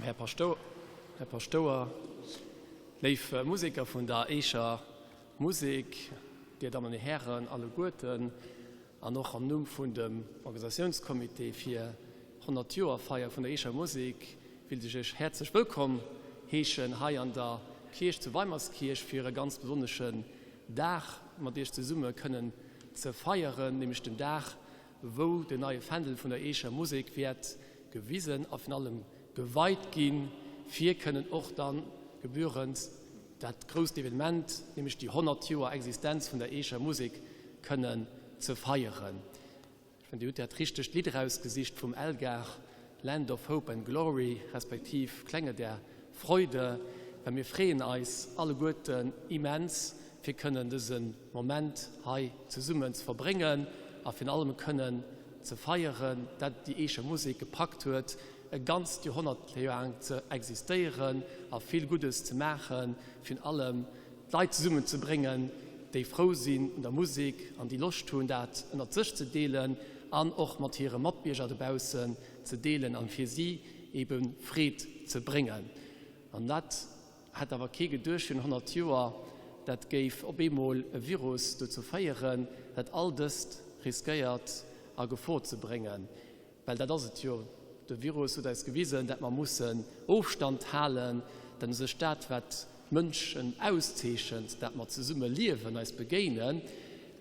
Här Paschtouer, Här Paschtouer, léif Museker vun der Eecher Musek, Dir Dammen an Dir Hären alleguerten, an och am Numm vun dem Organisatiounscomité fir 100 Joer Feier vun der Eecher Musek willt ech Iech häerzlech wëllkomm heeschen hei an der Kierch zu Weimerskierch fir e ganz besonneschen Dag mat Iech zesumme kënnen ze feieren, nämlech den Dag wou den neie Fändel vun der Eecher Musek wäert gewisen a virun allem geweit ginn, fir kënnen och dann gebührend dat grousst Evenement, nämlech déi 100 Joer Existenz vun der Eecher Musek kënnen ze feieren. Ech mengen, Dir hutt dat richtegt Lidd erausgesicht vum Elgar, Land of Hope and Glory, respektiv Klänge der Freude, well mir freeën eis alleguerten immens, fir kënnen dëse Moment hei zesummen ze verbréngen a virun allem kënnen ze feieren, dat déi Eecher Musek gepackt huet, e ganzt Joerhonnert laang ze existéieren a vill Guddes ze maachen, virun allem d'Leit zesummen ze bréngen, déi frou sinn un der Musek an déi Loscht hunn, dat ënnert sech ze deelen an och mat hire Matbierger dobaussen ze deelen an fir si ebe Freed ze bréngen. An dat hätt awer kee geduecht virun 100 Joer, dat géif op eemol e Virus dozou féieren, dat all dëst riskéiert a Gefor ze bréngen. Well dat ass et jo, de Virus huet eis gewisen, dat mer mussen Ofstand halen, dat u sech dat, wat d'Mënschen auszeechent, dat mer zesumme liewen, eis begéinen,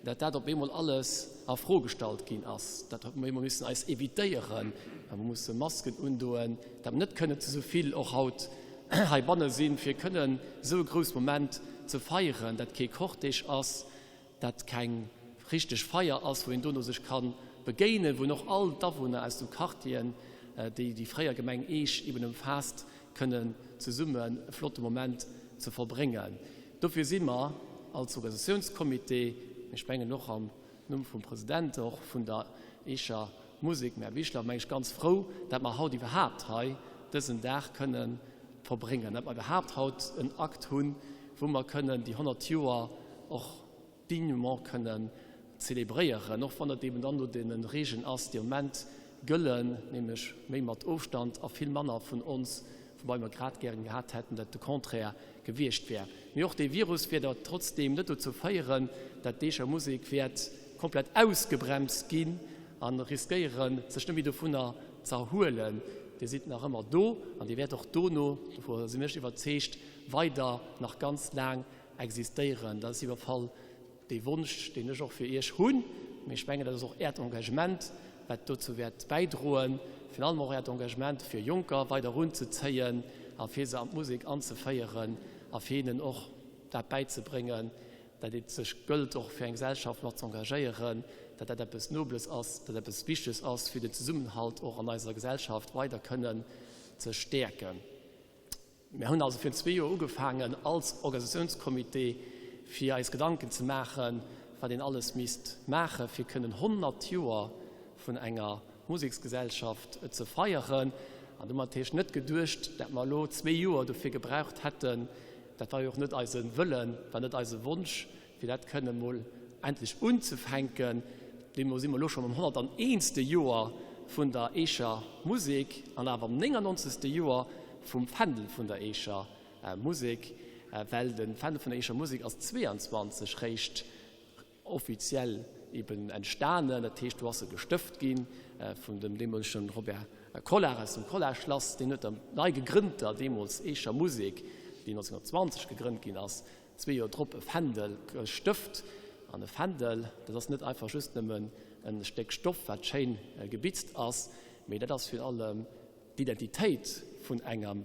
dat dat op eemol alles a Fro gestallt ginn ass, dat mer eemol missen eis evitéieren, dat mer musse Masken undoen, dat mer net kënnen zu esou vill och haut heibanne sinn, fir kënnen esou e grouss Moment ze feieren, dat kee Cortège ass, dat keng richteg Feier ass, wou een dono sech ka begéinen, wou och all d'Awunner aus dem Quartieren, déi déi fréier Gemeng Eech eben ëmfaasst, kënnen zesummen e flotte Moment ze verbréngen. Dofir si mer als Organisatiounscomité, ech mengen och am Numm vum President och vun der Eecher Musek, Här Wichler, meng ech, ganz frou, dat mer haut iwwerhaapt hei dësen Dag kënnen verbréngen, dat mer iwwerhaapt haut en Akt hunn, wou mer kënnen déi 100 Joer och dignement kënnen zelebréieren, och wann et eben dann no deene Regeln ass, déi am Moment gëllen, nämlech méi mat Ofstand a vill manner vun ons, woubai mer grad gären gehat hätten, dat de Contraire gewiescht wär. Mee och dee Virus wäert awer trotzdeem net dozou féieren, dat d'Eecher Musek wäert komplett ausgebremst ginn a riskéieren, sech net méi dovunner ze erhuelen. Dir sidd nach ëmmer do an Dir wäert och dono, dovu sinn ech iwwerzeegt, weider nach ganz laang existéieren. Dat ass iwwer Fall dee Wonsch, deen ech och fir Iech hunn. Mee ech mengen, dat ass och Äert Engagement, wat dozou wäert bäidroen, virun allem och Äert Engagement, fir Jonker weider erunzezéien a fir se an d'Musek anzeféieren a fir hinnen och dat bäizebréngen, dat et sech gëllt, och fir eng Gesellschaft mat ze engagéieren, dat dat eppes Nobles ass, dat eppes Wichteges ass, fir den Zesummenhalt och an eiser Gesellschaft weider kënnen ze stäerken. Mir hunn also virun zwee Joer ugefaangen als Organisatiounscomité fir eis Gedanken ze maachen, wat een alles misst maache fir kënnen 100 Joer vun enger Museksgesellschaft ze feieren. An domat natierlech net geduecht, dat mer elo zwee Joer dofir gebraucht hätten. Dat war jo och net eise Wëllen, war net eise Wonsch, fir dat kënne mol endlech unzefänken. Deemno si mer elo schonn am 101. Joer vun der Eecher Musek an awer am 99. Joer vum Fändel vun der Eecher Musek, well de Fändel vun der Eecher Musek ass 22 réischt offiziell eben entstanen. Dat heescht, do ass e gestëft gi vun dem deemolegen Robert Collard aus dem Collard-Schlass. Deen huet der nei gegrënnter deemools Eecher Musek, déi 1920 gegrënnt ginn ass, zwee Joer drop e Fändel gestëft. An e Fändel, dat ass net einfach just nëmmen e Stéck Stoff, wat schéin gebitzt ass, mee dat ass virun allem d'Identitéit vun engem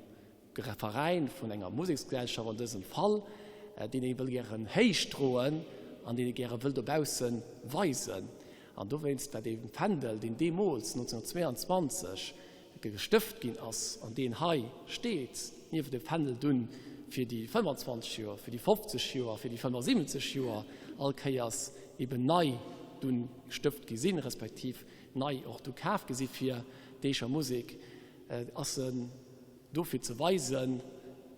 Veräin, vun enger Museksgesellschaft an dësem Fall, deen ee wëll gären héich droen an deen ee gäre wëll dobausse weisen. An dowéinst war dee Fändel, deen deemools 1922 gestëft ginn ass an deen hei steet, nieft dem Fändel dunn fir déi 25 Joer, fir déi 50 Joer, fir déi 75 Joer all Kéiers eben nei dunn gestëft gi sinn, respektiv nei och du kaf gi si fir d'Eecher Musek, ass en dofir ze weisen,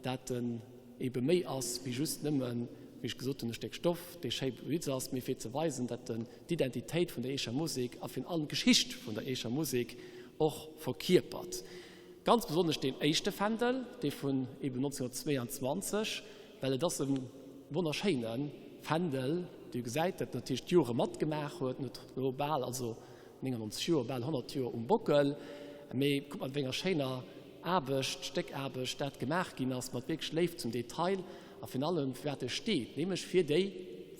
dat en ebe méi ass wéi just nëmmen, wéi ech gesot hunn, e Stéck Stoff, dee schéi bewitzt ass, mee fir ze weisen, dat en d'Identitéit vun der Eecher Musek a virun allem d'Geschicht vun der Eecher Musek och verkierpert. Ganz besonnesch deen éischte Fändel, dee vun eben 1922, well et ass e wonnerschéine Fändel, Dir gesäit, dat natierlech d'Jore matgemaach huet, net elo bal, also 99 Joer, bal 100 Joer um Bockel, mee kuckt mat wéi enger schéiner Aarbecht, Stéckaarbecht dat gemaach ginn ass, mat wierklech Léift zum Detail a virun allem fir wat e steet, nämlech fir déi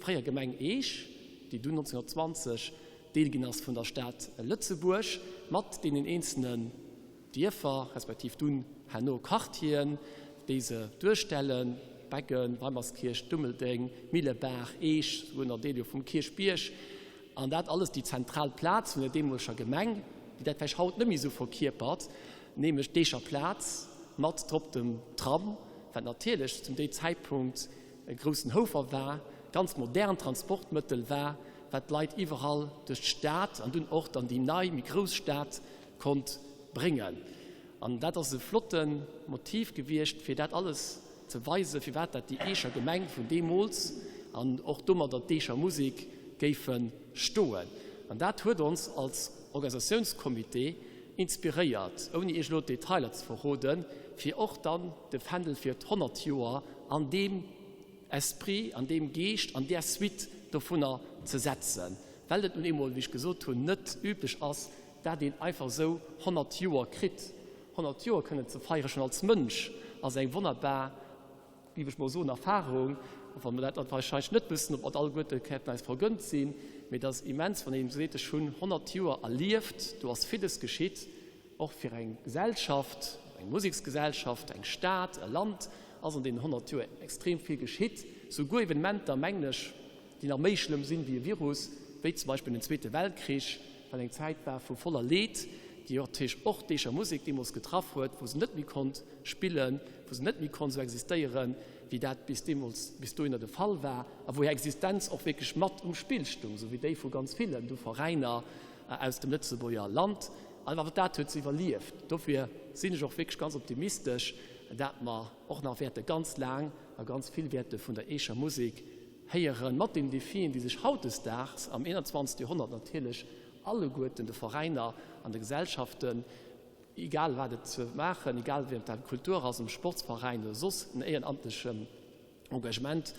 fréier Gemeng Eech, déi dunn 1920 Deel ginn ass vun der Stad Lëtzebuerg, mat deenen eenzelnen Dierfer, respektiv dunn herno Quartieren, déi se duerstellen, Beggen, Weimerskierch, Dummeldeng, Millebaach, Eech, souguer nach Deel jo vum Kierchbierg, an dat alles déi zentral Plaz vun der deemoleger Gemeng, déi dat vläicht haut net méi esou verkierpert, nämlech d'Eecher Plaz mat drop dem Tram, wat natierlech zum déi Zäitpunkt e groussen Houfer war, ganz modern Transportmëttel war, wat d'Leit iwwerall duerch d'Stad an dunn och dann déi nei, méi grouss Stad konnt bréngen. An dat ass e flotte Motiv gewiescht, fir dat alles ze weisen, firwat dat déi Eecher Gemeng vun deemools an och domadder d'Eecher Musek géife stoen. An dat huet ons als Organisatiounscomité inspiréiert, ouni Iech elo d'Detailer ze verroden, fir och dann de Fändel fir d'100 Joer an deem Esprit, an deem Geescht, an där Suite dovunner ze setzen, well et nun eemol, wéi ech gesot hunn, net üblech ass, dat een einfach esou 100 Joer kritt. 100 Joer kënnen ze feiere schonn als Mënsch ass eng wonnerbar, géif ech mol soen, Erfahrung, och wa mer dat wahrscheinlech net wëssen, ob mer et alleguerte wäerten eis vergönnt sinn, mee et ass immens, wann een seet, ech hunn 100 Joer erlieft, do ass villes geschitt, och fir eng Gesellschaft, eng Museksgesellschaft, eng Stad, e Land ass an deenen 100 Joer extrem vill geschitt, souguer Evenementer, mengen ech, déi nach méi schlëmm sinn wéi e Virus, wéi zum Beispill den Zweete Weltkrich, wat eng Zäit war vu voller Leed, déi natierlech och d'Eecher Musek deemools getraff huet, wou se net méi konnt spillen, wou se net méi konnt esou existéieren, wéi dat bis deemools, bis dohinner de Fall war, a wou hir Existenz och wierklech mat um Spill stung, esou wéi déi vu ganz villen du Veräiner aus dem Lëtzebuerger Land. Awer dat huet se iwwerlieft. Dofir sinn ech och wierklech ganz optimistesch, dat mer och nach wäerte ganz laang a ganz vill wäerte vun der Eecher Musek héieren, mat den Defien, déi sech hautdesdaags am 21. Joerhonnert natierlech alleguerten de Veräiner an de Gesellschaften, egal wat et ze maachen, egal wéi ob dat Kultur ass, um Sportsveräin oder soss en ehrenamtlechen Engagement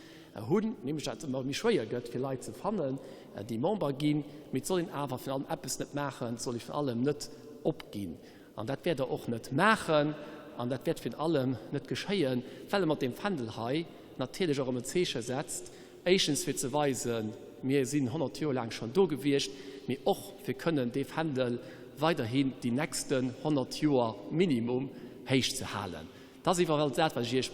hunn, nämlech dat et ëmmer méi schwéier gëtt, fir Leit ze fannen, déi Member ginn. Mee et soll een awer virun allem eppes net maachen, et soll ee virun allem net opginn. An dat wäert Der och net maachen an dat wäert virun allem net geschéien, well e mat deem Fändel hei natierlech och erëm en Zeeche setzt, éischtens fir ze weisen, mir sinn 100 Joer laang schonn do gewiescht, mee och fir kënnen dee Fändel weiderhin déi nächsten 100 Joer minimum héich ze halen. Dat ass iwwerall dat, wat ech Iech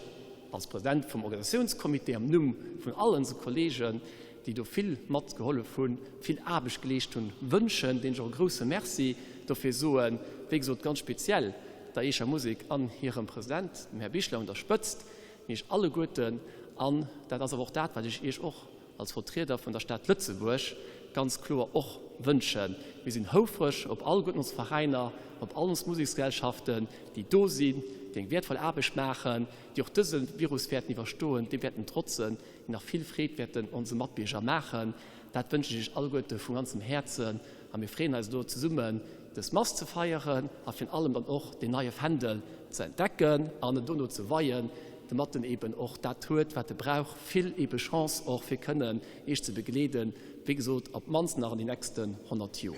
als President vum Organisatiounscomité am Numm vun all onse Kollegen, déi do vill matgehollef hunn, vill Aarbecht geleescht hunn, wënschen, deenen ech och e grouse Merci dofir soen, wéi gesot ganz speziell der Eecher Musek an hirem President, dem Här Bichler, un der Spëtzt, mee Iech alleguerten. An dat ass awer och dat, wat ech Iech och als Vertrieder vun der Stad Lëtzebuerg ganz kloer och wënschen. Mir sinn houfreg op alleguerten ons Veräiner, op all ons Museksgesellschaften, déi do sinn, déi eng wäertvoll Aarbecht maachen, déi och dëse Virus wäerten iwwerstoen, deem wäerten trotzen, déi nach vill Freed wäerten onse Matbierger maachen. Dat wënschen ech Iech alleguerte vu ganzem Häerzen a mir freeën eis elo zesummen dës Mass ze feieren a virun allem dann och deen neie Fändel ze entdecken an en dono ze weien, domat en eben och dat huet, wat e brauch, vill ebe Chance och fir kënnen Iech ze begleeden, wéi gesot, op d'mannst nach an déi nächsten 100 Joer.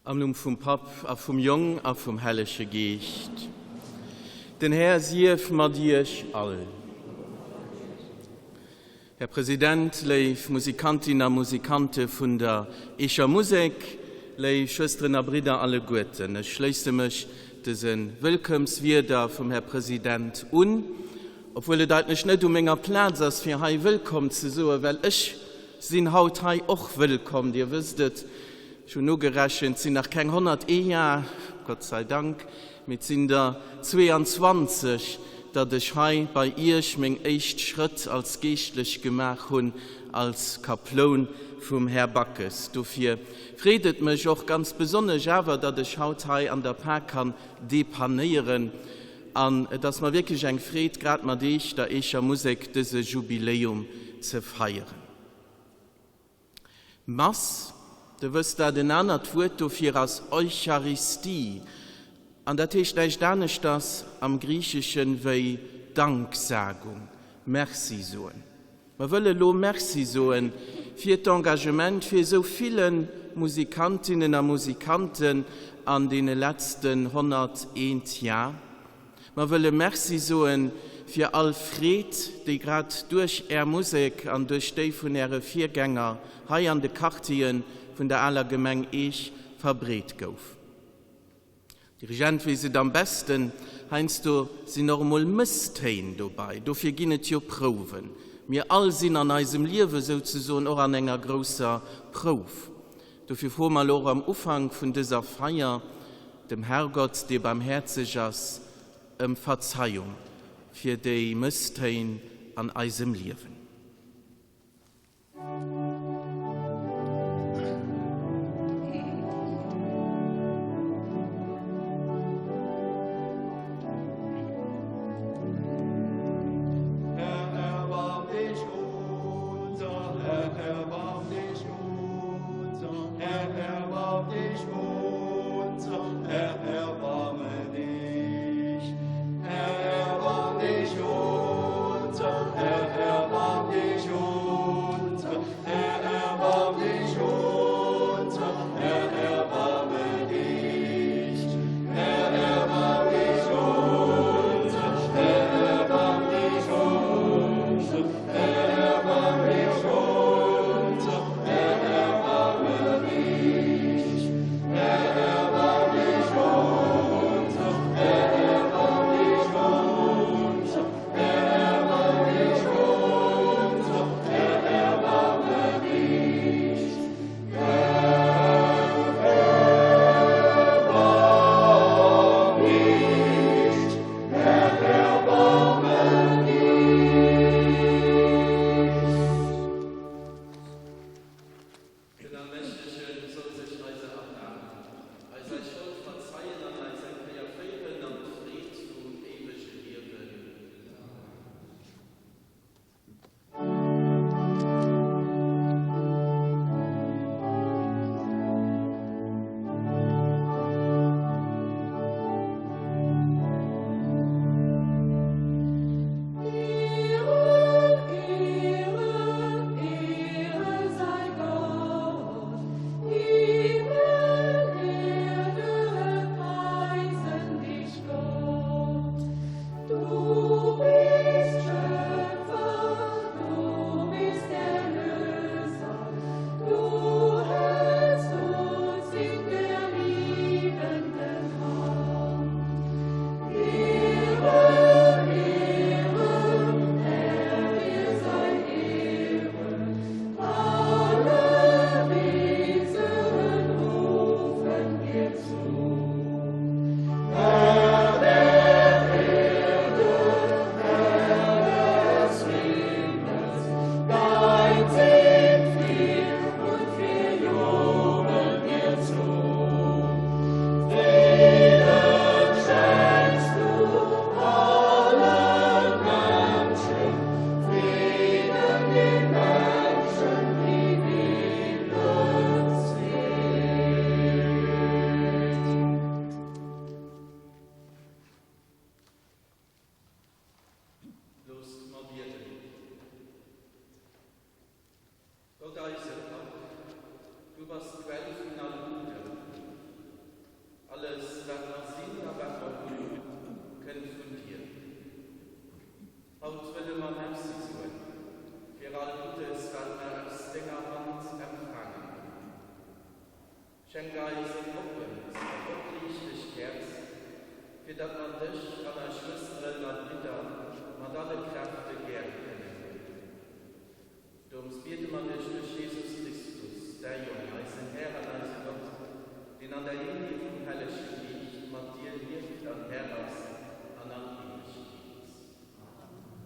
Am Numm vum Papp a vum Jong a vum Hellege Geescht. Den Här sief mat iech all. Här President, léif Musikantinnen a Musikante vun der Eecher Musek, léif Schwësteren a Bridder alleguerten, ech schléisse mech dëse Wëllkëmmswierder vum Här President un, obwuel et eigentlech net u menger Plaz ass, fir hei wëllkomm ze soen, well ech sinn haut hei och wëllkomm. Dir wësst et, ech hunn nogerechent, et sinn nach keng 101 Jar, Gott sei Dank, mee et sinn der 22, datt ech hei bei Iech meng éischt Schrëtt als Geeschtlech gemaach hunn, als Kaploun vum Här Backes. Dofir freet et mech och ganz besonnesch awer, datt ech haut hei an der Par kann depannéieren. An et ass mer wierklech eng Freed, grad mat Eech, der Eecher Musek, dëse Jubiläum ze feieren. Mass, Der wësst dat, en anert Wuert dofir ass Eucharistie, an dat heescht näischt aneschters am Griicheschen wéi Danksagung, Merci soen. Mer wëlle lo Merci soe fir d'Engagement fir esou ville Musikantinnen a Musikanten an deene letzten 101 Jar. Mer wëlle Merci soe fir all Freed, déi grad duerch Är Musek an duerch déi vun Äre Virgänger hei an de Quartiere vun der aler Gemeng Eech verbreet gouf. Dirigent weess et am besten, heiansdo sinn och emol Mësstéin dobei, dofir ginn et jo Prouwen. Mir all sinn an eisem Liewe souzesoen och an enger grousser Prouf. Dofir froe mer elo och am Ufank vun dëser Feier dem Herrgott, dee barmhäerzeg ass, ëm Verzeiung fir déi Mësstéin an eisem Liewen. Den Allmächtegen soll sech eiser erbaarmen, eis eis Schold verzeien an eis eng Kéier féieren an d'Freed vum éiwege Liewen. Amen. Loosst mer bieden. Gott eise Papp, du bass d'Quell vun allem Gudden. Alles wat mer sinn a wat mer hunn, kënnt vun dir. Haut wëlle mer Merci soen fir all Guddes wat mer aus denger Hand empfaangen hunn. Schenk eis en oppent an opriichtegt Häerz, fir datt mer dech an eis Schwësteren a Bridder mat alle Kräfte gär kënnen hunn. Dorëms biede mer dech duerch Jesus Christus, däi Jong, eisen Här an eise Gott, deen an der Eenheet vum Hellege Geescht mat dir lieft an Här ass an all Éiwegkeet. Amen.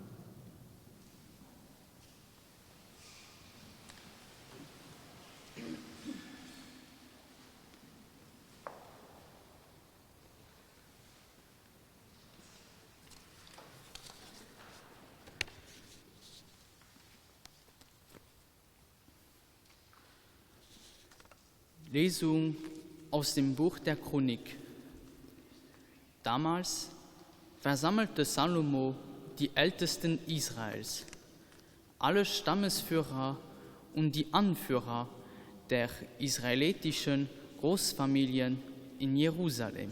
Lesung aus dem Buch der Chronik. Damals versammelte Salomo die Ältesten Israels, alle Stammesführer und die Anführer der israelitischen Großfamilien in Jerusalem,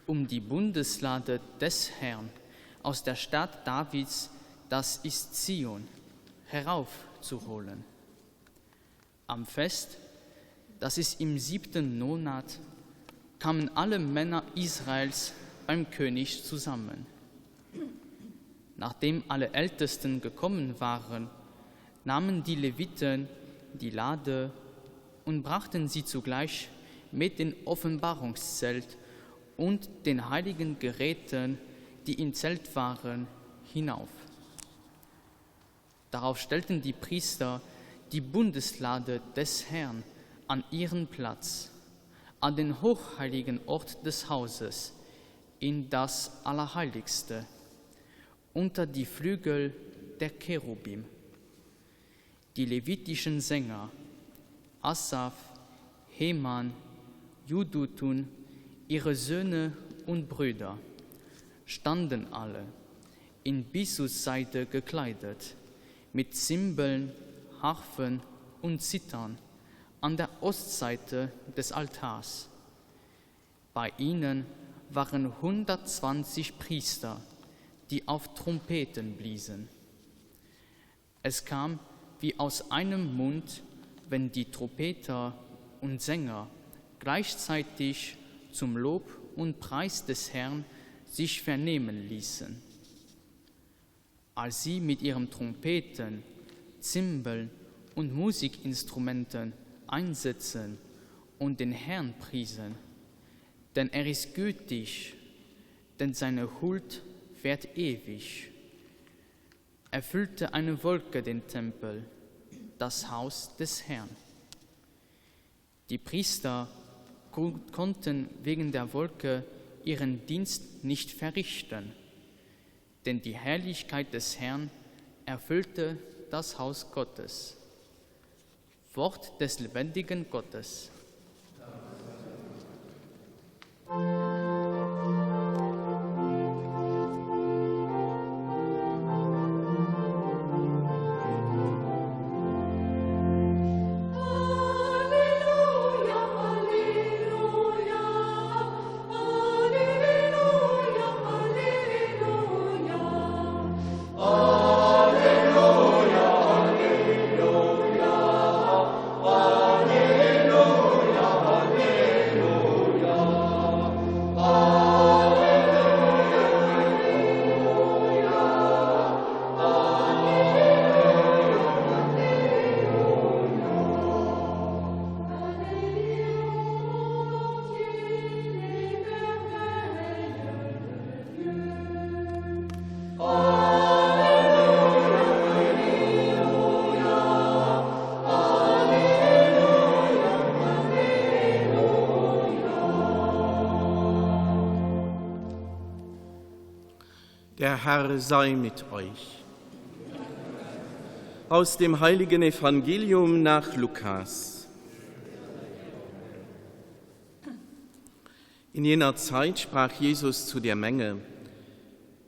um die Bundeslade des Herrn aus der Stadt Davids, das ist Zion, heraufzuholen. Am Fest, das ist im siebten Monat, kamen alle Männer Israels beim König zusammen. Nachdem alle Ältesten gekommen waren, nahmen die Leviten die Lade und brachten sie zugleich mit dem Offenbarungszelt und den heiligen Geräten, die im Zelt waren, hinauf. Darauf stellten die Priester die Bundeslade des Herrn an ihren Platz, an den hochheiligen Ort des Hauses, in das Allerheiligste, unter die Flügel der Cherubim. Die levitischen Sänger Asaph, Heman, Judutun, ihre Söhne und Brüder standen alle in Bisusseide gekleidet, mit Zimbeln, Harfen und Zittern an der Ostseite des Altars. Bei ihnen waren 120 Priester, die auf Trompeten bliesen. Es kam wie aus einem Mund, wenn die Trompeter und Sänger gleichzeitig zum Lob und Preis des Herrn sich vernehmen ließen. Als sie mit ihrem Trompeten, Zimbeln und Musikinstrumenten einsetzen und den Herrn priesen, denn er ist gütig, denn seine Huld währt ewig. Erfüllte eine Wolke den Tempel, das Haus des Herrn. Die Priester konnten wegen der Wolke ihren Dienst nicht verrichten, denn die Herrlichkeit des Herrn erfüllte das Haus Gottes. Wort des lebendigen Gottes. Der Herr sei mit euch. Aus dem heiligen Evangelium nach Lukas. In jener Zeit sprach Jesus zu der Menge: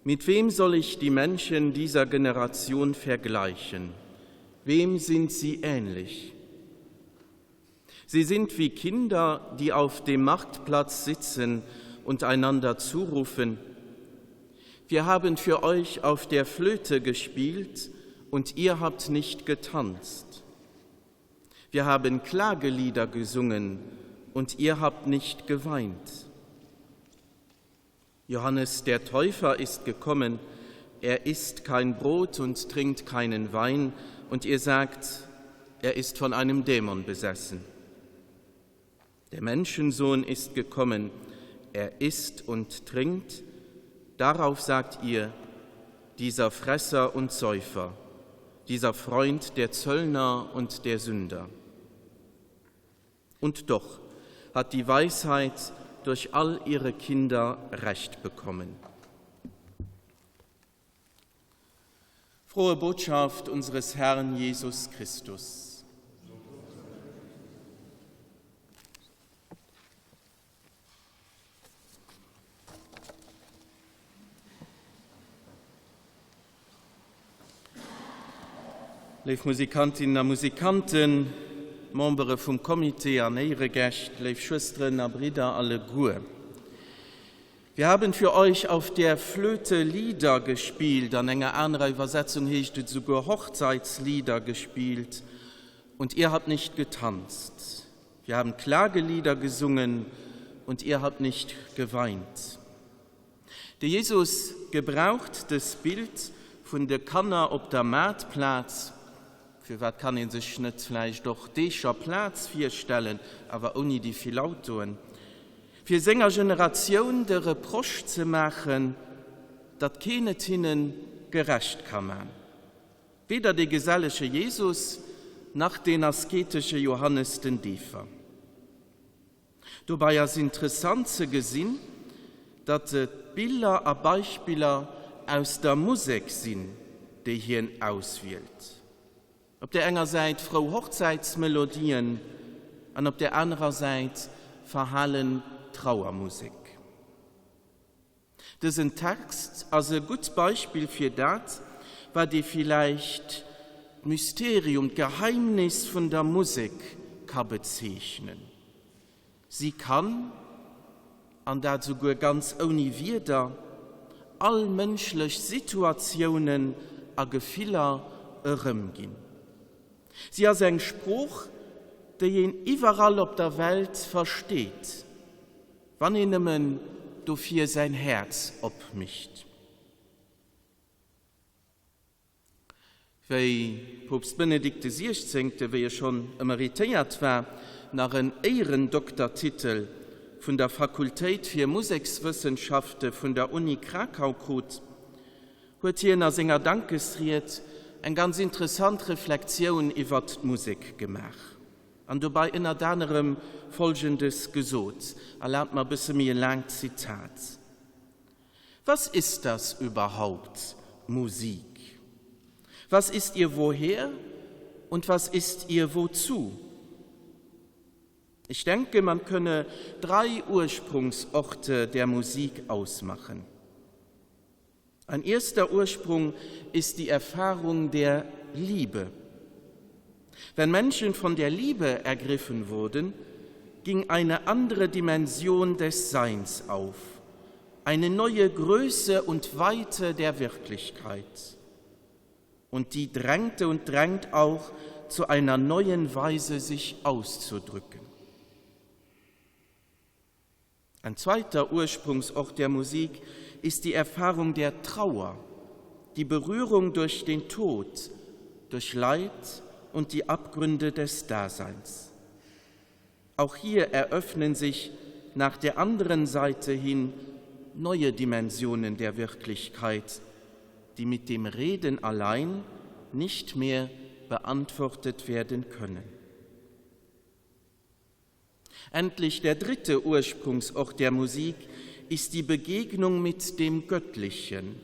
Mit wem soll ich die Menschen dieser Generation vergleichen? Wem sind sie ähnlich? Sie sind wie Kinder, die auf dem Marktplatz sitzen und einander zurufen: Wir haben für euch auf der Flöte gespielt und ihr habt nicht getanzt. Wir haben Klagelieder gesungen und ihr habt nicht geweint. Johannes der Täufer ist gekommen, er isst kein Brot und trinkt keinen Wein, und ihr sagt, er ist von einem Dämon besessen. Der Menschensohn ist gekommen, er isst und trinkt, darauf sagt ihr, dieser Fresser und Säufer, dieser Freund der Zöllner und der Sünder. Und doch hat die Weisheit durch all ihre Kinder Recht bekommen. Frohe Botschaft unseres Herrn Jesus Christus. Léif Musikantinnen a Musikanten, Membere vum Comité an Éieregäscht, léif Schwësteren a Bridder alleguer. Wir haben für euch auf der Flöte Lieder gespielt, an enger anerer Iwwersetzung heescht et souguer Hochzeitslieder gespielt, und ihr habt nicht getanzt. Wir haben Klagelieder gesungen, und ihr habt nicht geweint. De Jesus gebraucht dëst Bild vun de Kanner op der Maartplaz, firwat kann ee sech net vläicht och d'Eecher Plaz virstellen, awer ouni déi vill Autoen, fir senger Generatioun de Reproche ze maachen, datt keen et hinne gerecht ka man. Weder dee gesellege Jesus nach deen asketesche Johannes den Deefer. Dobei ass interessant ze gesinn, datt et Biller a Beispiller aus der Musek sinn, déi hien auswielt. Op där enger Säit frou Hochzäitsmelodien an op där anerer Säit verhalen Trauermusek. Dësen Text ass e gutt Beispill fir dat, wat ee villäicht d'Mysterium, d'Geheimnis vun der Musek ka bezeechnen. Si kann, an dat esouguer ganz ouni Wierder, all mënschlech Situatiounen a Gefiller erëmginn. Si ass eng Sprooch, déi een iwwerall op der Welt versteet. Wann een nëmmen dofir säin Häerz opmicht. Wéi Poopst Benedikt de Siechzéngte, wéi e schonn emeritéiert war, nach en Éierendoktertitel vun der Fakultéit fir Musekswëssenschafte vun der Uni Krakau krut, huet hien a senger Dankesried eng ganz interessant Reflektioun iwwert d'Musek gemaach. An dobei ënnert anerem Folgendes gesot, erlaabt mer e bësse méi e laangt Zitat, Was ist das überhaupt, Musik? Was ist ihr Woher und was ist ihr Wozu? Ich denke, man könne drei Ursprungsorte der Musik ausmachen. Ein erster Ursprung ist die Erfahrung der Liebe. Wenn Menschen von der Liebe ergriffen wurden, ging eine andere Dimension des Seins auf, eine neue Größe und Weite der Wirklichkeit. Und die drängte und drängt auch zu einer neuen Weise, sich auszudrücken. Ein zweiter Ursprungsort der Musik ist die Erfahrung der Trauer, die Berührung durch den Tod, durch Leid und die Abgründe des Daseins. Auch hier eröffnen sich nach der anderen Seite hin neue Dimensionen der Wirklichkeit, die mit dem Reden allein nicht mehr beantwortet werden können. Endlich der dritte Ursprungsort der Musik ist die Begegnung mit dem Göttlichen,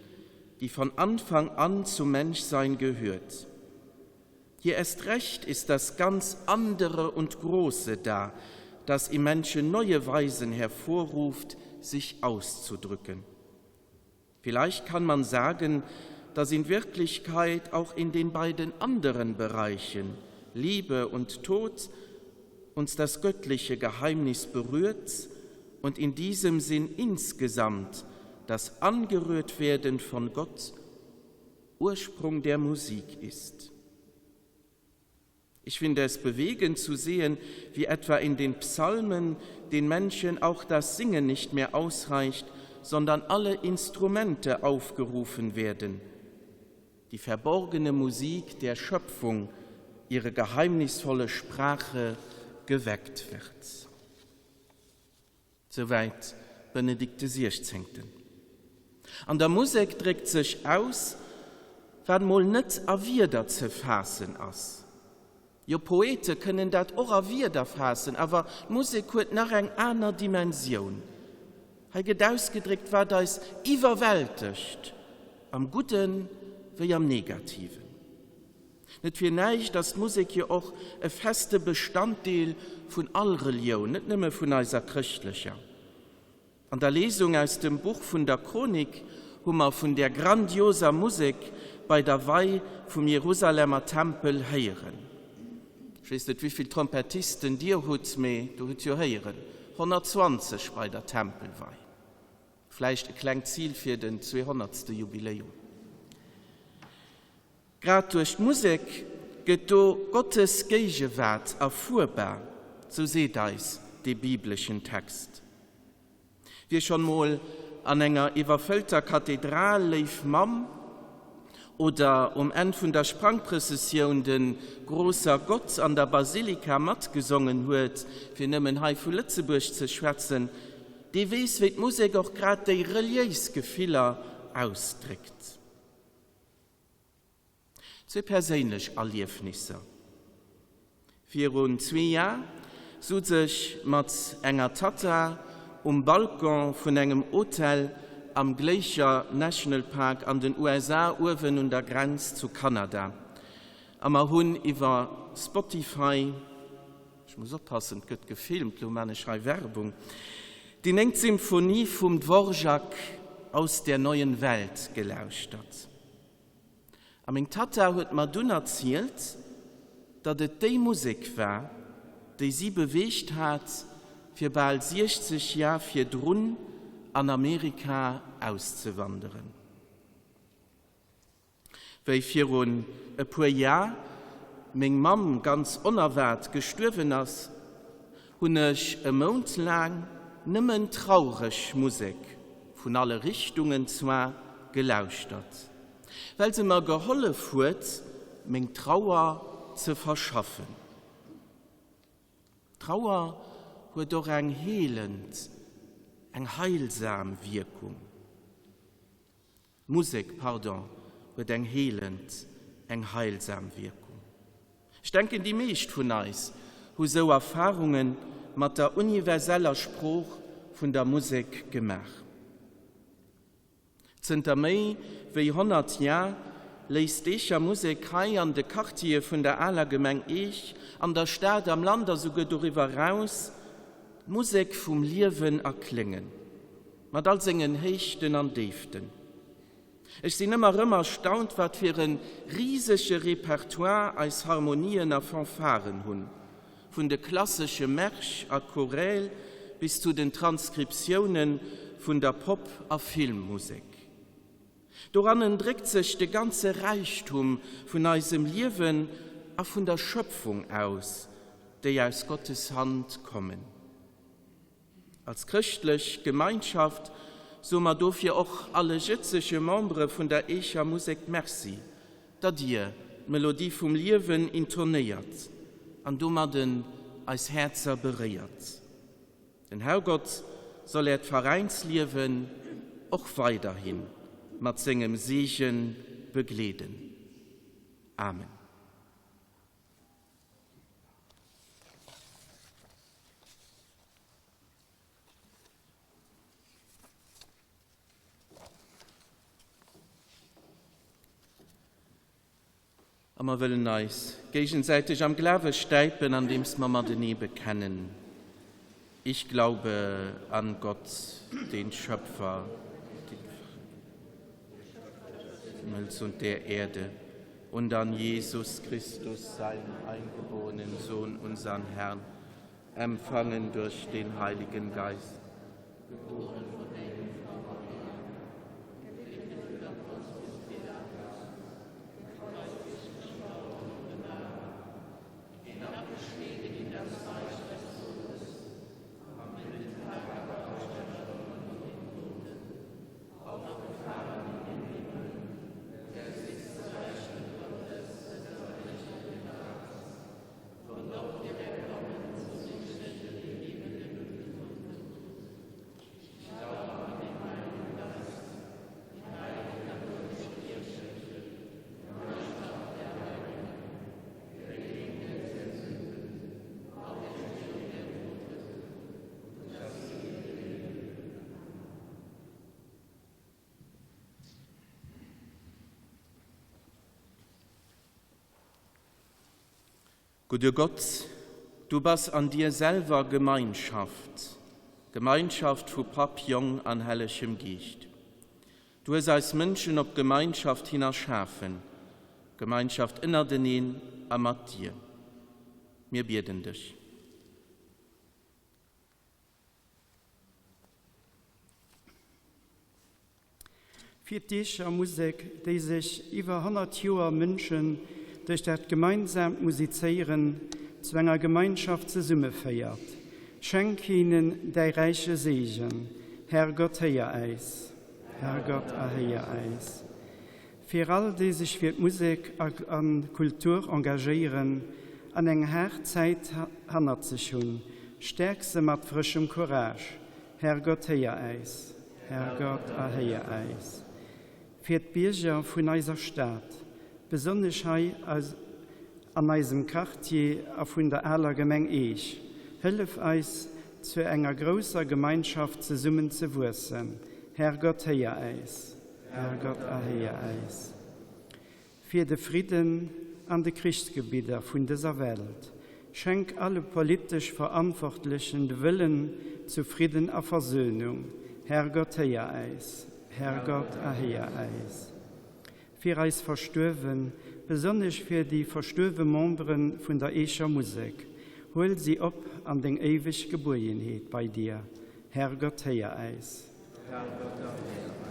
die von Anfang an zum Menschsein gehört. Hier erst recht ist das ganz andere und Große da, das im Menschen neue Weisen hervorruft, sich auszudrücken. Vielleicht kann man sagen, dass in Wirklichkeit auch in den beiden anderen Bereichen Liebe und Tod uns das göttliche Geheimnis berührt und in diesem Sinn insgesamt das Angerührtwerden von Gott Ursprung der Musik ist. Ich finde es bewegend zu sehen, wie etwa in den Psalmen den Menschen auch das Singen nicht mehr ausreicht, sondern alle Instrumente aufgerufen werden. Die verborgene Musik der Schöpfung, ihre geheimnisvolle Sprache geweckt wird. Souwäit Benedikt de Siechzéngten. An der Musek dréckt sech aus, wat mol net a Wierder ze faassen ass. Jo, Poete kënnen dat och a Wierder faassen, awer d'Musek huet nach eng aner Dimensioun. Hei gëtt ausgedréckt, wat eis iwwerwältegt, am Gudde wéi am Negativen. Net fir näischt ass d'Musek jo och e feste Bestanddeel vun all Relioun, net nëmme vun eiser chrëschtlecher. An der Lesung aus dem Buch vun der Chronik. hu mer vun där grandioser Musek bei der Wei vum Jerusalemer Tempel héieren. Ech weess net, wéivill Trompettisten Dir hutt, mee do hutt jo héieren, 120 bei der Tempelwei. Vläicht e klengt Zil fir den zweehonnertste Jubiläum. Grad duerch d'Musek gëtt do Gottes Géigewaart erfuerbar, sou seet eis dee bibleschen Text. Wie schonn mol an enger iwwerfëllter Kathedral Léif Mamm oder um Enn vun der Sprangprëssessioun de Großer Gott an der Basilika matgesongen huet, fir nëmmen hei vu Lëtzebuerg ze schwätzen, dee weess wéi d'Musek och grad déi reliéis Gefiller ausdréckt. Zwee perséinlech Erliefnisser. Virun zwee Jar suz ech mat enger Tatta um Balcon vun engem Hotel am Glacier National Park an den USA uewen un der Grenz zu Kanada a mer hunn iwwer Spotify, ech muss oppassen, et gëtt gefilmt, lo man ech hei Werbung, déi néngt Symphonie vum Dvorak Aus der neuen Welt gelauschtert. A meng Tatta huet mer dunn erzielt, datt et déi Musek war, déi si beweegt hat, fir bal 60 Jar virdrun an Amerika auszewanderen. Wéi virun e puer Jar meng Mamm ganz onerwaart gestuerwen ass, hunn ech e Mount laang nëmmen traureg Musek, vun alle Richtungen zwar, gelauschtert. Well se mer gehollef huet, meng Trauer ze verschaffen. Trauer huet och eng heelend, eng heilsam Wierkung. Musek, pardon, huet eng heelend, eng heilsam Wierkung. Ech denken, déi meescht vun eis hu sou Erfarunge mat der universeller Sprooch vun der Musek gemaach. Zënter méi wéi 100 Jar léisst d'Eecher Musek hei an de Quartiere vun der aler Gemeng Eech, an der Stad, am Land a souguer doriwwer eraus d'Musek vum Liewen erkléngen, mat all sengen Héichten an Déiften. Ech sinn ëmmer erëm erstaunt, wat fir e risege Repertoire eis Harmonien a Fanfaren hunn, vun de klassesche Märsch a Choräl bis zu den Transkriptioune vun der Pop a Filmmusek. Dorannen dréckt sech de ganze Räichtum vun eisem Liewen a vun der Schöpfung aus, déi aus Gottes Hand kommen. Als chrëschtlech Gemeinschaft soe mer dofir och alle jëtzege Membere vun der Eecher Musek Merci, datt Dir d'Melodie vum Liewen intonéiert an domadden eis Häerzer beréiert. Den Herrgott soll Äert Veräinsliewen och weiderhi mat sengem Seege begleeden. Amen. A mer wëllen eis géigesäiteg am Glawe stäipen, andeems mer matenee bekennen, Ich glaube an Gott, den Schöpfer des Himmels und der Erde, und an Jesus Christus, seinen eingeborenen Sohn, unseren Herrn, empfangen durch den Heiligen Geist, geboren von der Jungfrau Maria, gelitten unter Pontius Pilatus, gekreuzigt, gestorben und begraben, hinabgestiegen in das Reich des Todes, am dritten Tage auferstanden von den Toten, aufgefahren in den Himmel, der sitzt zur Rechten Gottes, des allmächtigen Vaters, von dort wird er kommen, zu richten die Lebenden und die Toten. Ich glaube an den Heiligen Geist, die heilige katholische Kirche, die Gemeinschaft der Heiligen, die Vergebung der Sünden, Auferstehung der Toten und das ewige Leben. Gudde Gott, du bass an dir selwer Gemeinschaft, Gemeinschaft vu Papp, Jong an Hellegem Geescht. Du hues eis Mënschen op Gemeinschaft hin erschafen, Gemeinschaft ënnerteneen a mat dir. Mir bieden dech. Fir d'Eecher Musek, déi sech iwwer 100 Joer Mënschen duerch dat gemeinsaamt Musizéieren zu enger Gemeinschaft zesummeféiert, schenk hinnen däi räiche Seegen. Herrgott, héier äis. Herrgott, erhéier äis. Fir all déi sech fir d'Musek a Kultur engagéieren an eng haart Zäit hannert sech hunn, stäerk se mat frëschem Courage. Herrgott, héier äis. Herrgott, erhéier äis. Fir d'Bierger vun eiser Stad, besonnesch hei an eisem Quartier a vun der aler Gemeng Eech, hëllef eis, zu enger grousser Gemeinschaft zesummen ze wuessen. Herrgott, héier äis. Herrgott, erhéier äis. Fir de Fridden an de Krichsgebidder vun dëser Welt. Schenk alle politesch Verantwortlechen de Wëllen zu Fridden a Versöhnung. Herrgott, héier äis. Herrgott, erhéier äis. Fir eis Verstuerwen, besonnesch fir déi verstuerwe Membere vun der Eecher Musek, huel si op an deng éiweg Gebuergenheet bei dir. Herrgott, héier äis. Herrgott, erhéier äis.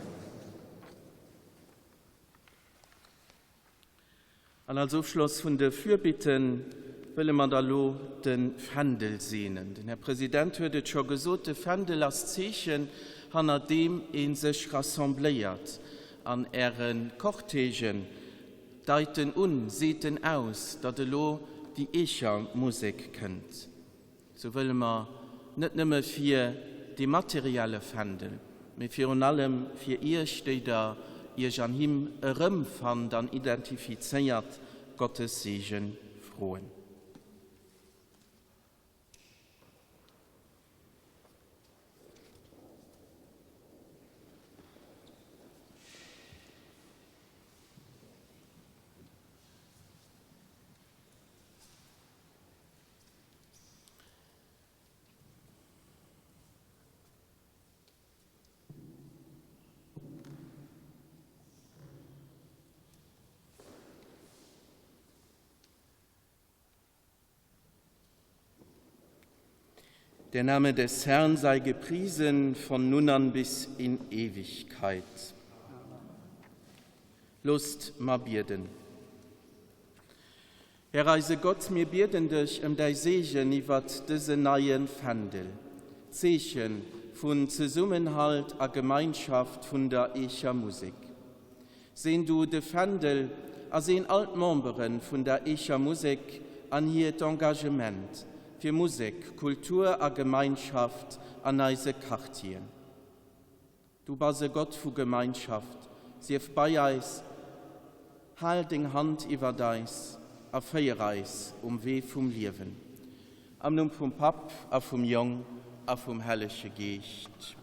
An als Ofschloss vun de Fürbitten wëlle mer da lo de Fändel seenen. Den Här President huet et scho gesot, de Fändel ass d'Zeechen, hanner deem ee sech rassembléiert. An Äre Cortègen deit en un, seet en aus, datt elo déi Eecher Musek kënnt. Sou wëlle mer net nëmme fir dee materielle Fändel, mee virun allem fir Iech, déi Der Iech an him erëmfannt an identifizéiert, Gottes Seege froen. Der Name des Herrn sei gepriesen von nun an bis in Ewigkeit. Loosst mer bieden. Här eise Gott, mir bieden dech ëm däi Seegen iwwert dësen neie Fändel, Zeeche vun Zesummenhalt a Gemeinschaft vun der Eecher Musek. Seen du de Fändel a seen all d'Membere vun der Eecher Musek an hiert Engagement fir Musek, Kultur a Gemeinschaft an eise Quartieren. Du bass e Gott vu Gemeinschaft, sief bei eis, hal deng Hand iwwert eis a féier eis um Wee vum Liewen. Am Numm vum Papp a vum Jong a vum Hellege Geescht.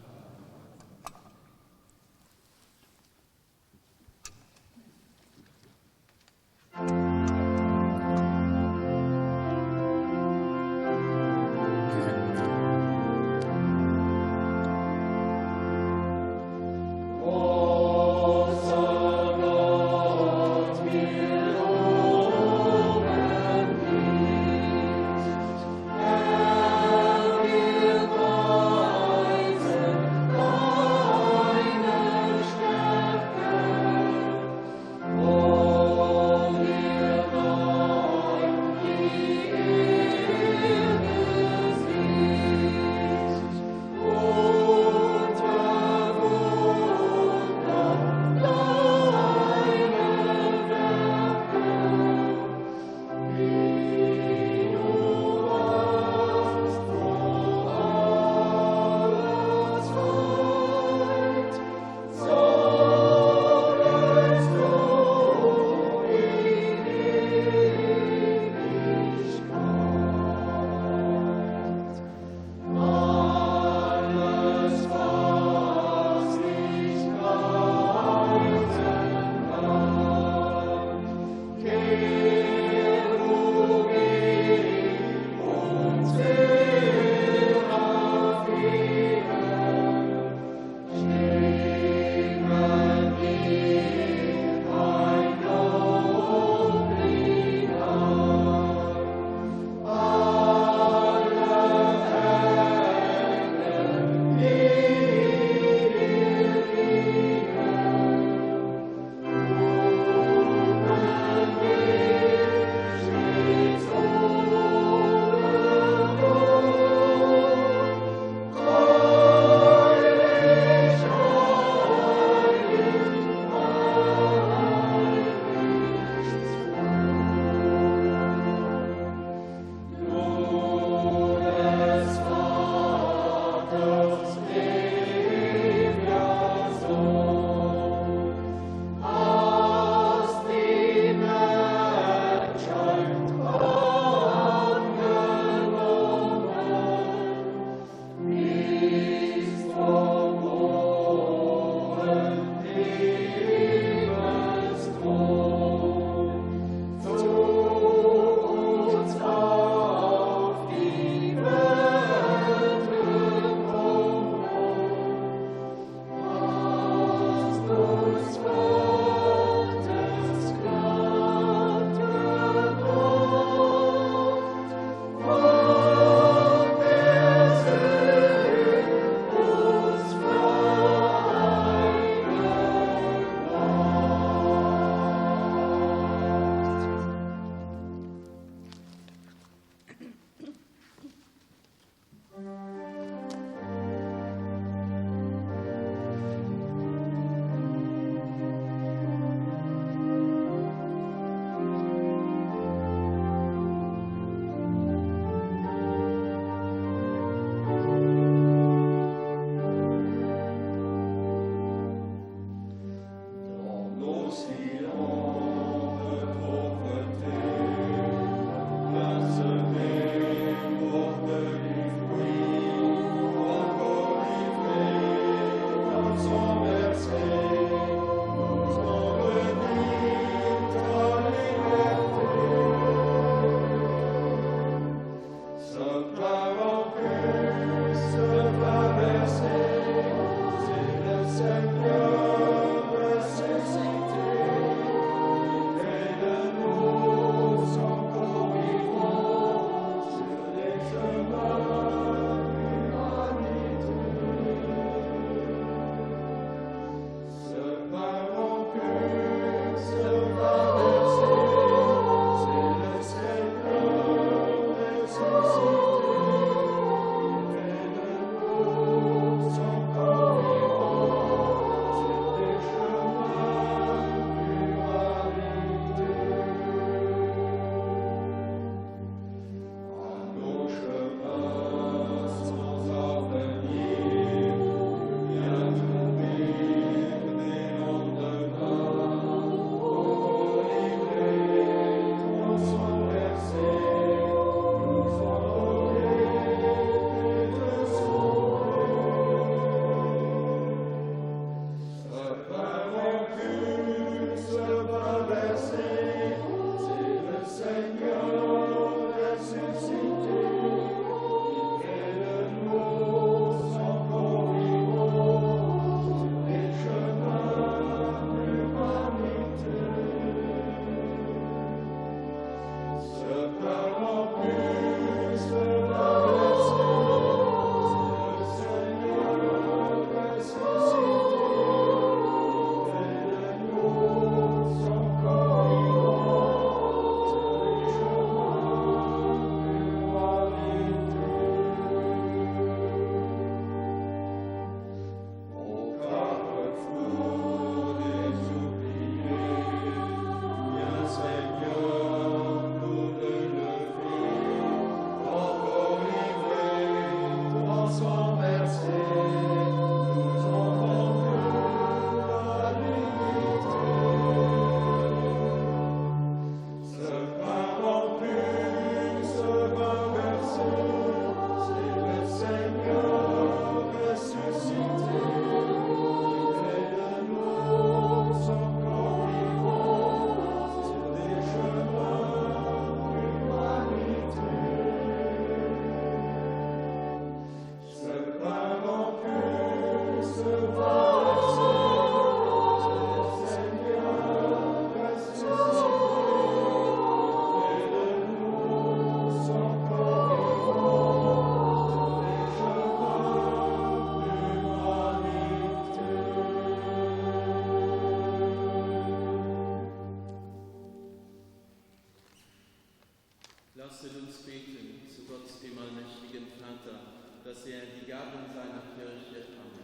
Vater, dass er die Gaben seiner Kirche annehme.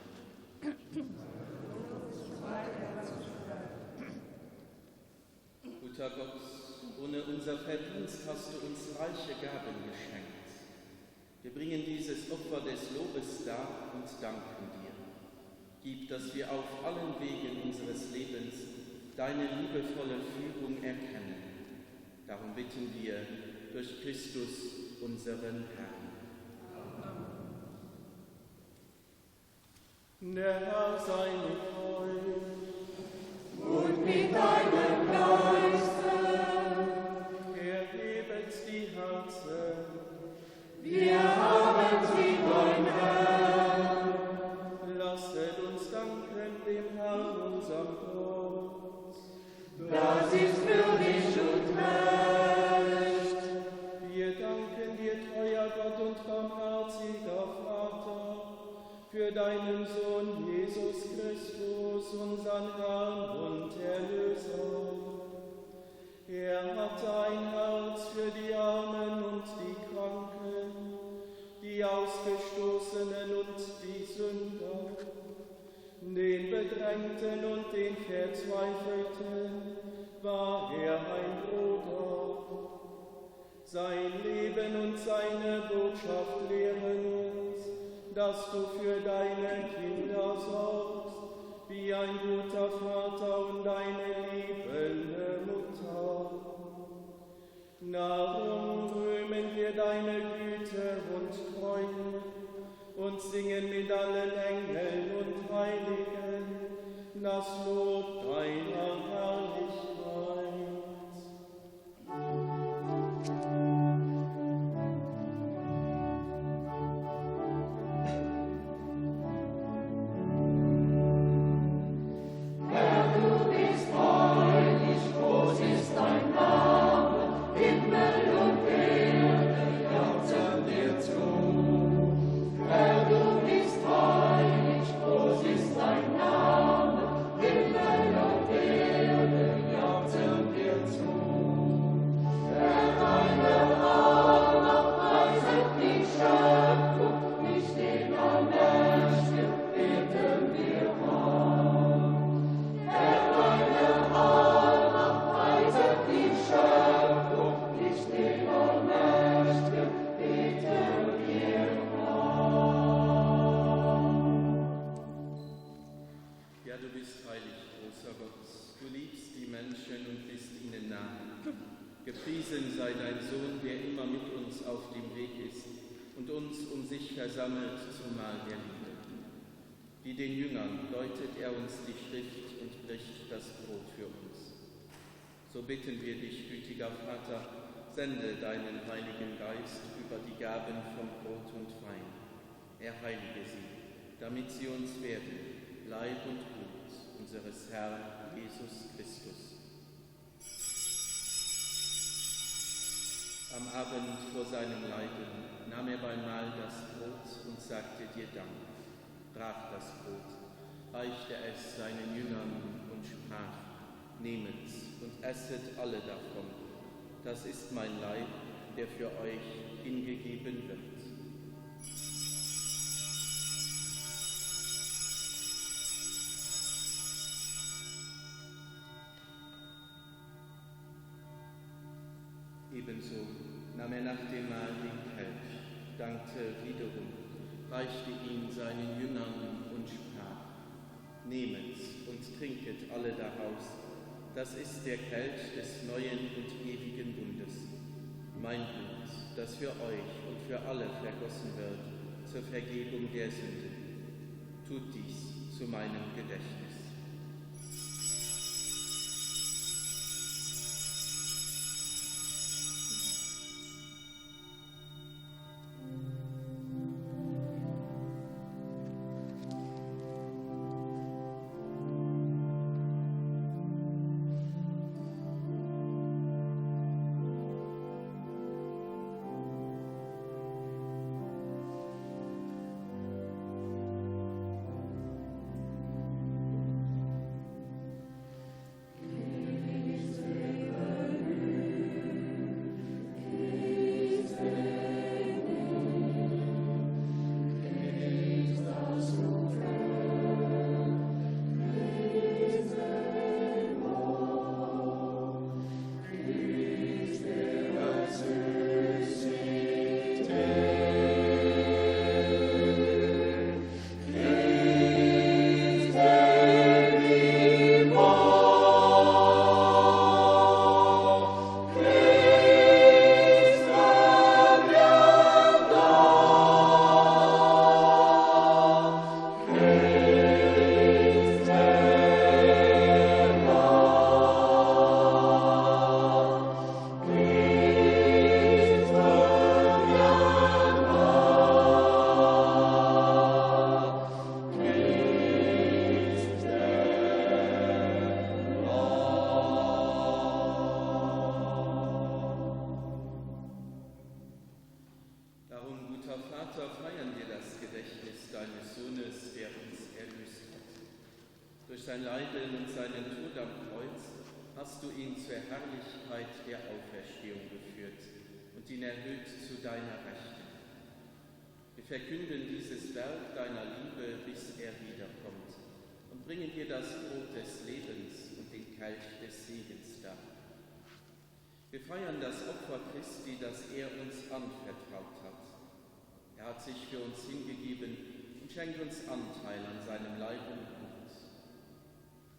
Guter Gott, ohne unser Verdienst hast du uns reiche Gaben geschenkt. Wir bringen dieses Opfer des Lobes dar und danken dir. Gib, dass wir auf allen Wegen unseres Lebens deine liebevolle Führung erkennen. Darum bitten wir durch Christus, unseren Herrn. Amen. Der Herr sei mit euch. Und mit deinem Geiste. Erhebet die Herzen. Wir haben sie beim Herrn. Lasset uns danken dem Herrn, unserem Gott. Das ist würdig und recht. Wir danken dir, treuer Gott und barmherziger Vater, für deinen Sohn Jesus Christus, unseren Herrn und Erlöser. Er hat ein Herz für die Armen und die Kranken, die Ausgestoßenen und die Sünder, den Bedrängten und den Verzweifelten war er ein Bruder. Sein Leben und seine Botschaft lehren uns, dass du für deine Kinder sorgst, wie ein guter Vater und eine liebende Mutter. Darum rühmen wir deine Güte und Treue und singen mit allen Engeln und Heiligen das Lob deiner Herrlichkeit. Herr, du bist heilig, groß ist dein Name, Himmel und Erde jauchzen dir zu. Herr, du bist heilig, groß ist dein Name, Himmel und Erde jauchzen dir zu. Herr, deine Allmacht preiset die Schöpfung, nicht den Allmächtigen beten wir an. Herr, deine Allmacht preiset die Schöpfung, nicht den Allmächtigen beten wir an. Ja, du bist heilig, großer Gott. Du liebst die Menschen und bist ihnen nahe. Gepriesen sei dein Sohn, der immer mit uns auf dem Weg ist und uns um sich versammelt zum Mahl der Liebe. Wie den Jüngern deutet er uns die Schrift und bricht das Brot für uns. So bitten wir dich, gütiger Vater, sende deinen Heiligen Geist über die Gaben von Brot und Wein. Er heilige sie, damit sie uns werden, Leib und Blut unseres Herrn Jesus Christus. Am Abend vor seinem Leiden nahm er beim Mahl das Brot und sagte dir Dank, brach das Brot, reichte es seinen Jüngern und sprach: Nehmet und esset alle davon. Das ist mein Leib, der für euch hingegeben wird. Ebenso nahm er nach dem Mahl den Kelch, dankte wiederum, reichte ihn seinen Jüngern und sprach: Nehmet und trinket alle daraus, das ist der Kelch des neuen und ewigen Bundes, mein Blut, das für euch und für alle vergossen wird zur Vergebung der Sünden. Tut dies zu meinem Gedächtnis. Sohnes, der uns erlöst hat. Durch sein Leiden und seinen Tod am Kreuz hast du ihn zur Herrlichkeit der Auferstehung geführt und ihn erhöht zu deiner Rechten. Wir verkünden dieses Werk deiner Liebe, bis er wiederkommt, und bringen dir das Brot des Lebens und den Kelch des Segens dar. Wir feiern das Opfer Christi, das er uns anvertraut hat. Er hat sich für uns hingegeben und schenkt uns Anteil an seinem Leib und Blut.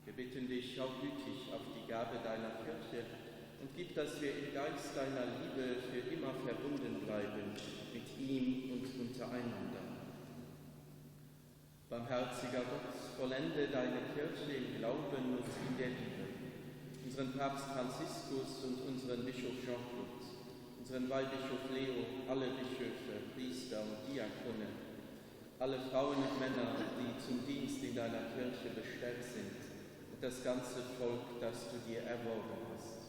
Wir bitten dich, schau gütig auf die Gabe deiner Kirche und gib, dass wir im Geist deiner Liebe für immer verbunden bleiben mit ihm und untereinander. Barmherziger Gott, vollende deine Kirche im Glauben und in der Liebe, unseren Papst Franziskus und unseren Bischof Jean-Claude, unseren Weihbischof Leo, alle Bischöfe, Priester und Diakone, alle Frauen und Männer, die zum Dienst in deiner Kirche bestellt sind und das ganze Volk, das du dir erworben hast.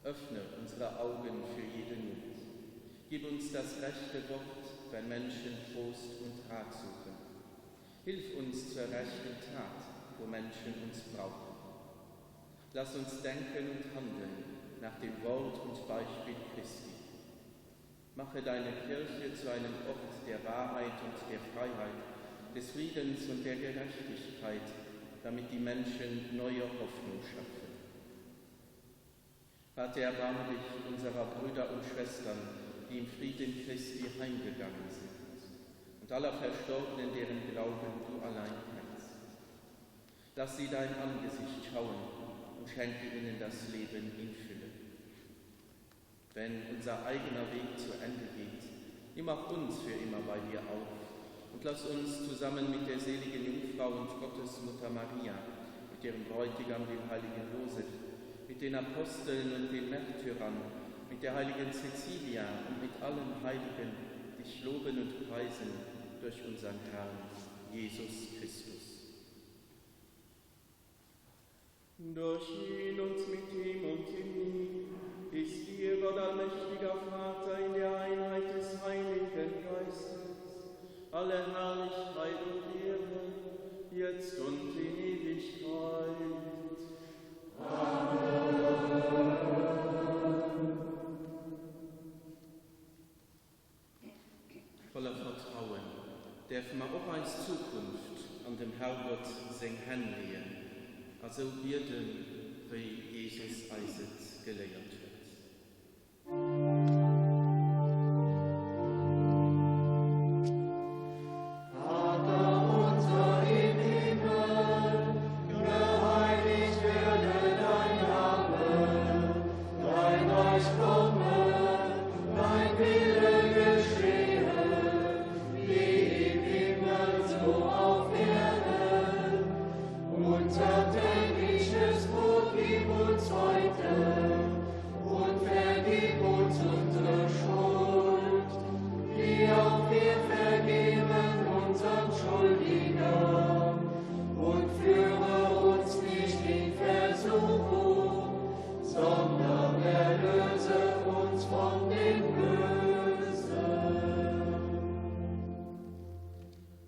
Öffne unsere Augen für jede Not. Gib uns das rechte Wort, wenn Menschen Trost und Rat suchen. Hilf uns zur rechten Tat, wo Menschen uns brauchen. Lass uns denken und handeln nach dem Wort und Beispiel Christi. Mache deine Kirche zu einem Ort der Wahrheit und der Freiheit, des Friedens und der Gerechtigkeit, damit die Menschen neue Hoffnung schöpfen. Vater, erbarme dich unserer Brüder und Schwestern, die im Frieden Christi heimgegangen sind, und aller Verstorbenen, deren Glauben du allein kennst. Lass sie dein Angesicht schauen und schenke ihnen das Leben in Fülle. Wenn unser eigener Weg zu Ende geht, nimm auch uns für immer bei dir auf und lass uns zusammen mit der seligen Jungfrau und Gottesmutter Maria, mit ihrem Bräutigam, dem heiligen Josef, mit den Aposteln und den Märtyrern, mit der heiligen Cecilia und mit allen Heiligen dich loben und preisen durch unseren Herrn Jesus Christus. Durch ihn und mit ihm und in ihm ist dir Gott allmächtiger Vater in der Einheit des Heiligen Geistes alle Herrlichkeit und Ehre, jetzt und in Ewigkeit. Amen. Voller Vertrauen däerfe mer och eis Zukunft an dem Herrgott seng Hänn leeën a sou bieden, wéi Jesus eis et geléiert huet.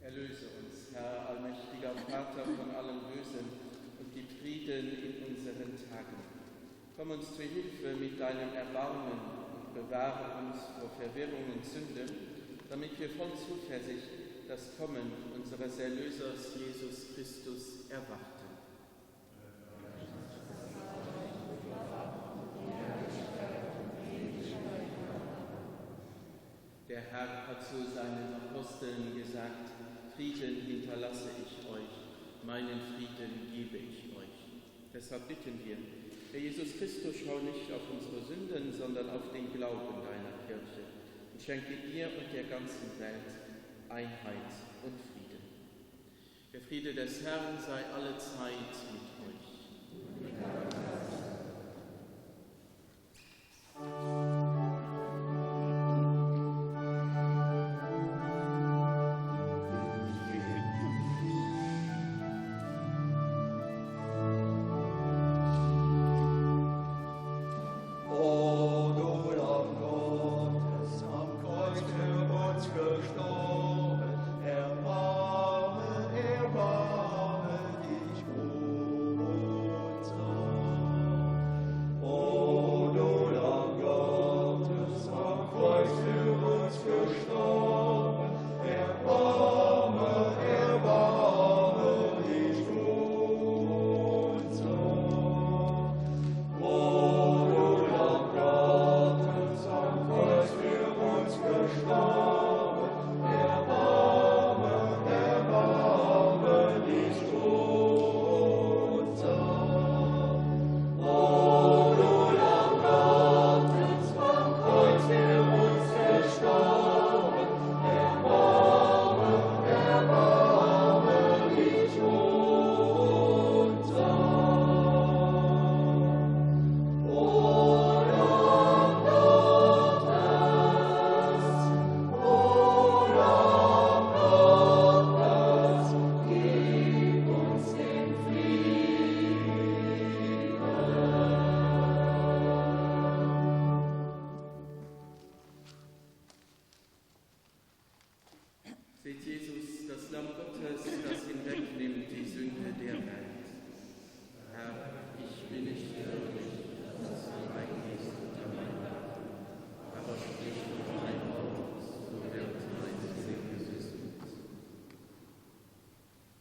Erlöse uns, Herr, allmächtiger Vater von allen Bösen und gib Frieden in unseren Tagen. Komm uns zu Hilfe mit deinem Erbarmen und bewahre uns vor Verwirrung und Sünde, damit wir voll Zuversicht das Kommen unseres Erlösers Jesus Christus erwarten. Der Herr hat zu seinen Aposteln gesagt: Frieden hinterlasse ich euch, meinen Frieden gebe ich euch. Deshalb bitten wir, Herr Jesus Christus, schau nicht auf unsere Sünden, sondern auf den Glauben deiner Kirche und schenke ihr und der ganzen Welt Einheit und Frieden. Der Friede des Herrn sei alle Zeit mit euch. O du Lamm Gottes, am Kreuz für uns gestorben, erbarme.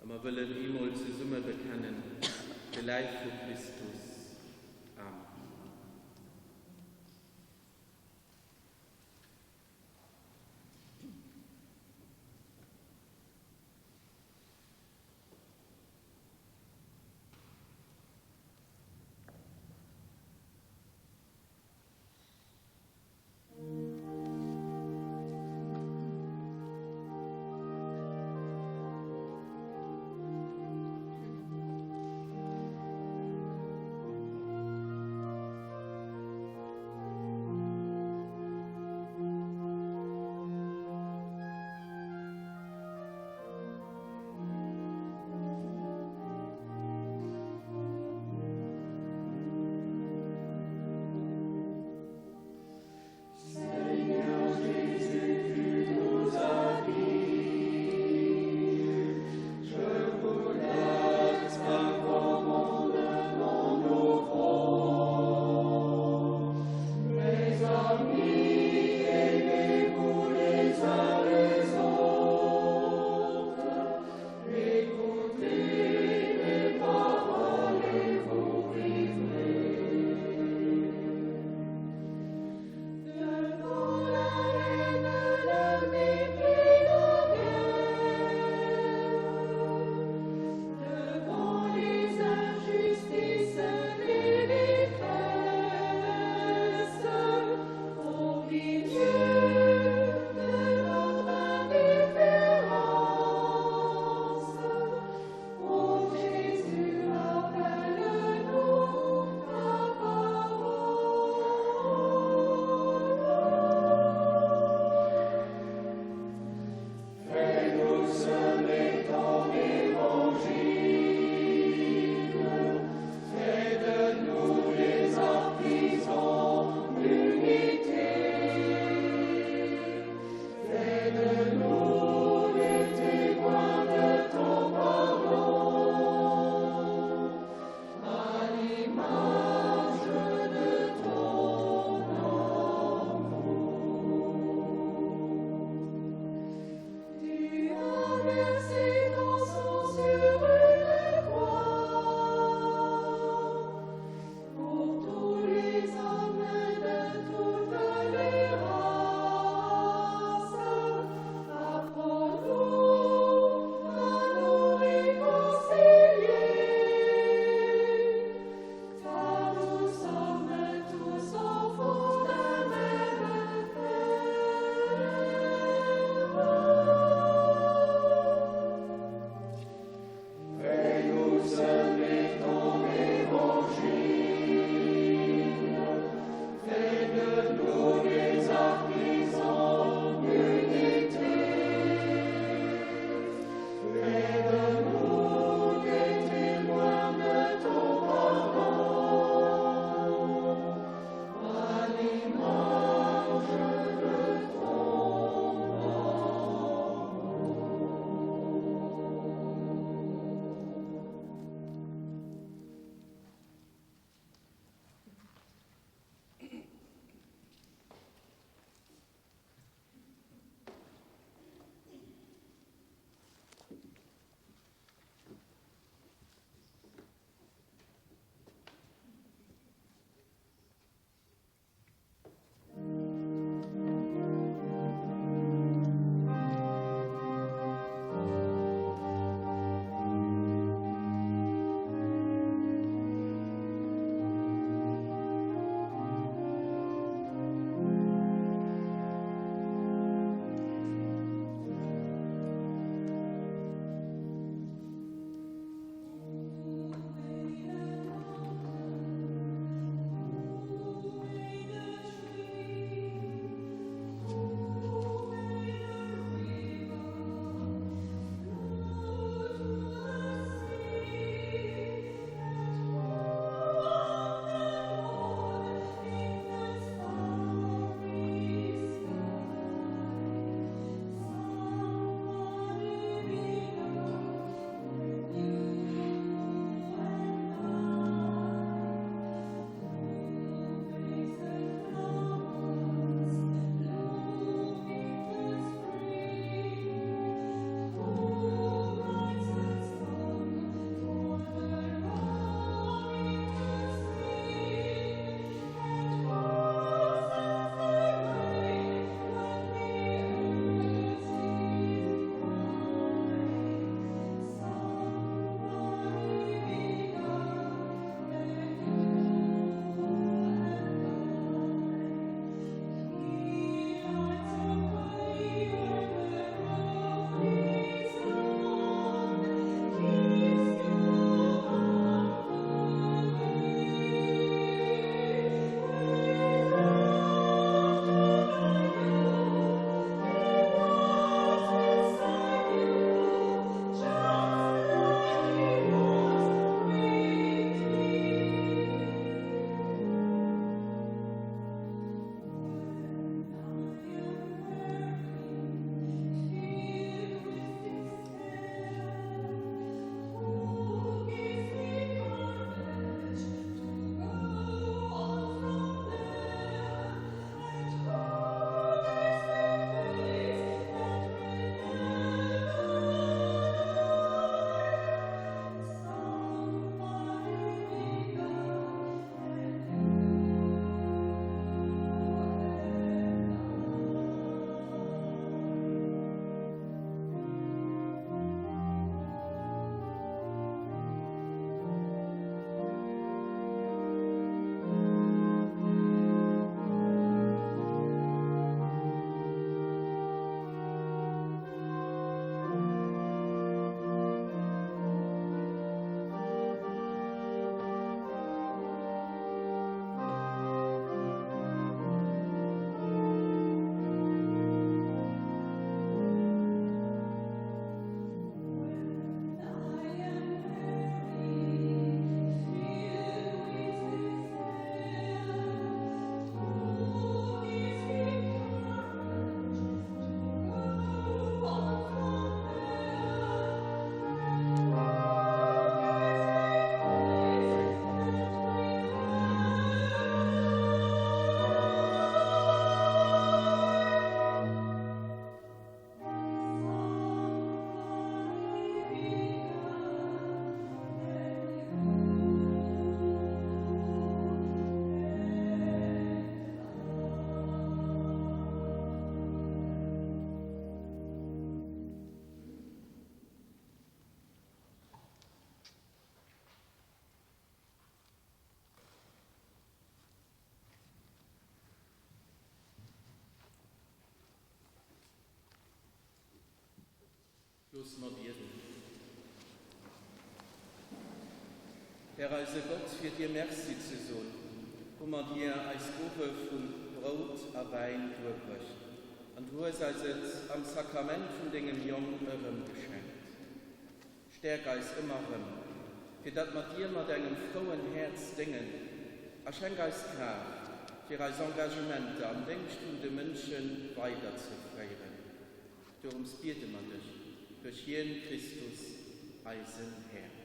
A mer wëllen eemol zesumme bekennen, de Läif vu Christus. Amen. Loosse mer bieden. Här eise Gott, fir dir Merci ze soen, hu mer dir eis Gowe vu Brout a Wäin duerbruecht, an du hues eis et am Sakrament vun dengem Jong erëmgeschenkt. Stäerk eis ëmmer erëm, fir datt mer dir mat engem frouen Häerz déngen, a schenk eis Kraaft, fir eis Engagementer am Déngscht vun de Mënsche weiderzeféieren. Dorëms biede mer dech duerch hien, Christus, eisen Här.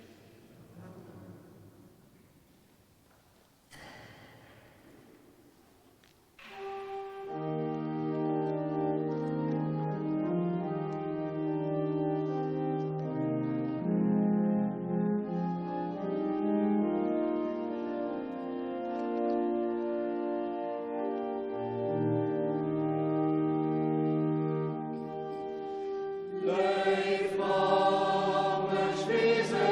Léif Mamm, ech weess.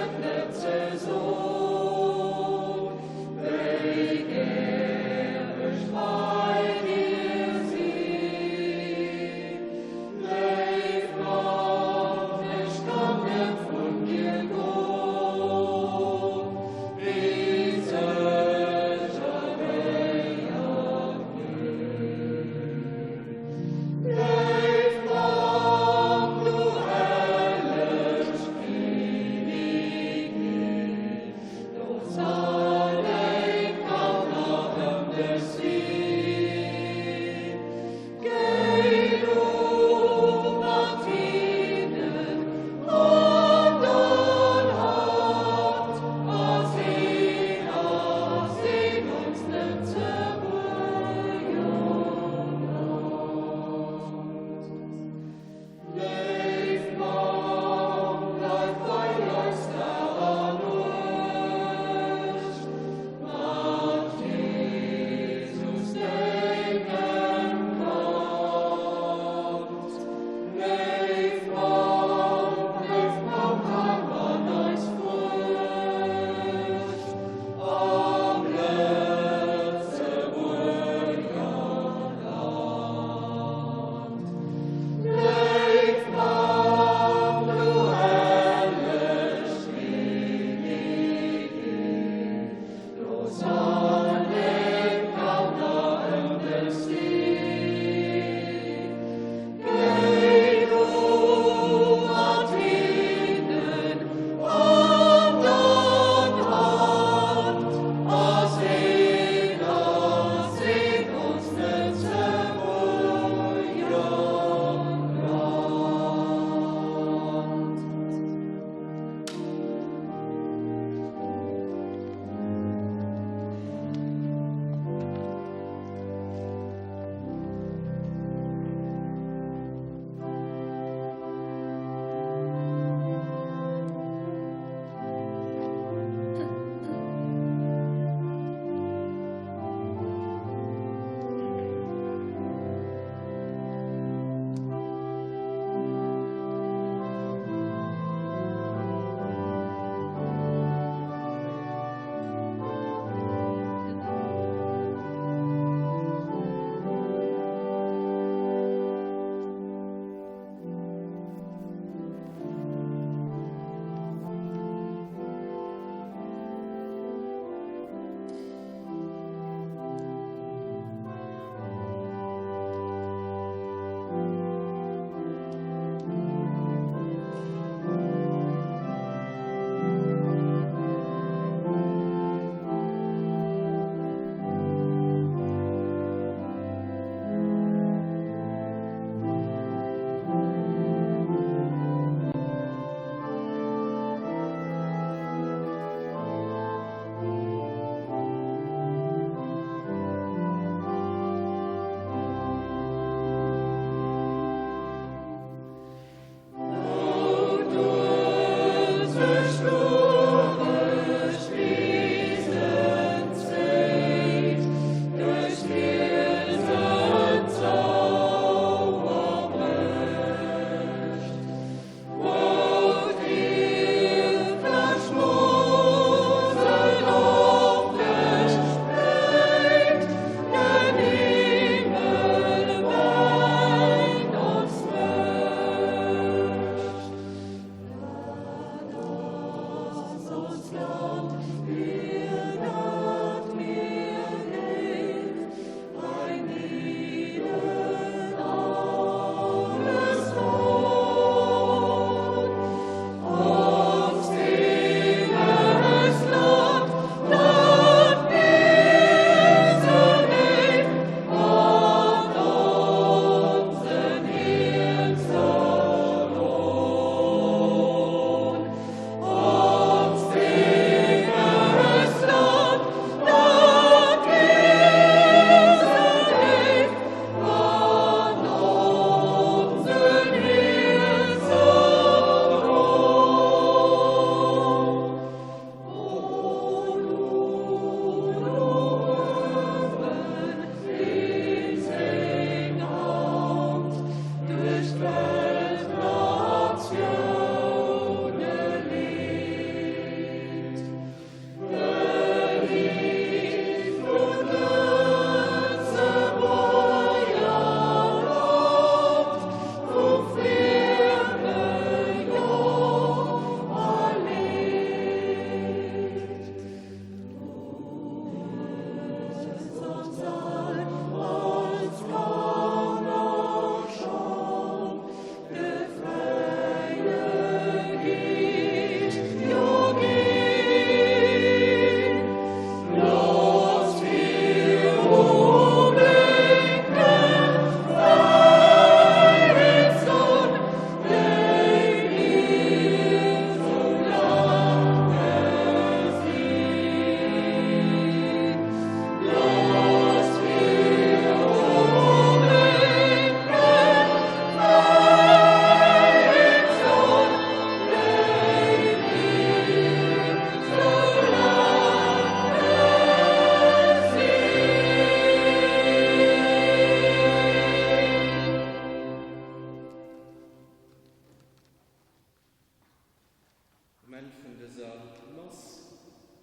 Um Enn vun dëser Mass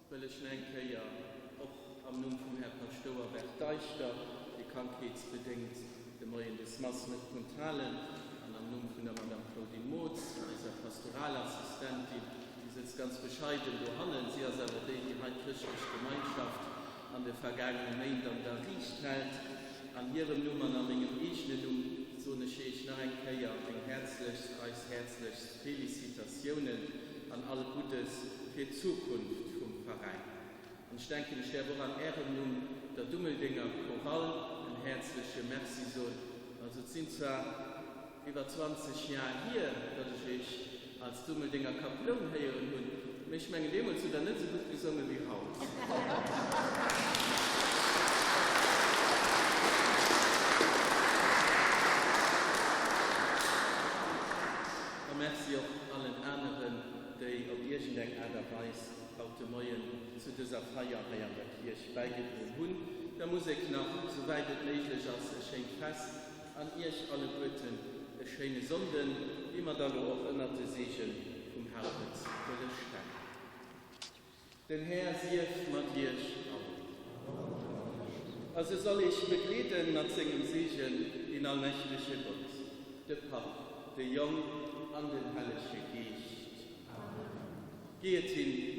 wëll ech nach eng Kéier och am Numm vum Här Paschtouer Bert Deichter, dee krankheetsbedéngt de Moien des Mass net konnt halen, an am Numm vun der Madame Claudine Mootz, eiser Pastoralassistentin, déi sëtzt ganz bescheiden dohannen, si ass awer déi, déi hei d'chrëschtlech Gemeinschaft an de vergaangene Méint an der Riicht hält, an hirem Numm an a mengem eegenen Numm soen ech Iech nach eng Kéier eng häerzlechst, eis häerzlechst Félicitatiounen an all Guddes fir d'Zukunft vum Veräin. An ech denken, ech däerf och an Ärem Numm der Dummeldenger Chorale en häerzleche Merci soen. Also et sinn zwar iwwer 20 Jar hier, datt ech Iech als Dummeldenger Kaploun héieren hunn, mee ech mengen deemools hutt Der net esou gutt gesonge wéi haut. A Merci och allen aneren, déi op iergend eng Aart a Weis haut de Moien zu dëser Feier hei an der Kierch bäigedroen hunn. Der Musek nach, souwäit et méiglech ass, e schéint Fest an Iech alleguerten e schéine Sonnden, dee mer da lo och ënnert de Seege vum Hauptz wëlle stellen. Den Här sief mat iech all. A sou soll iech begleeden mat sengem Seegen deen allmächtege Gott, de Papp, de Jong an den Hellege Geescht. Amen. Geet hin.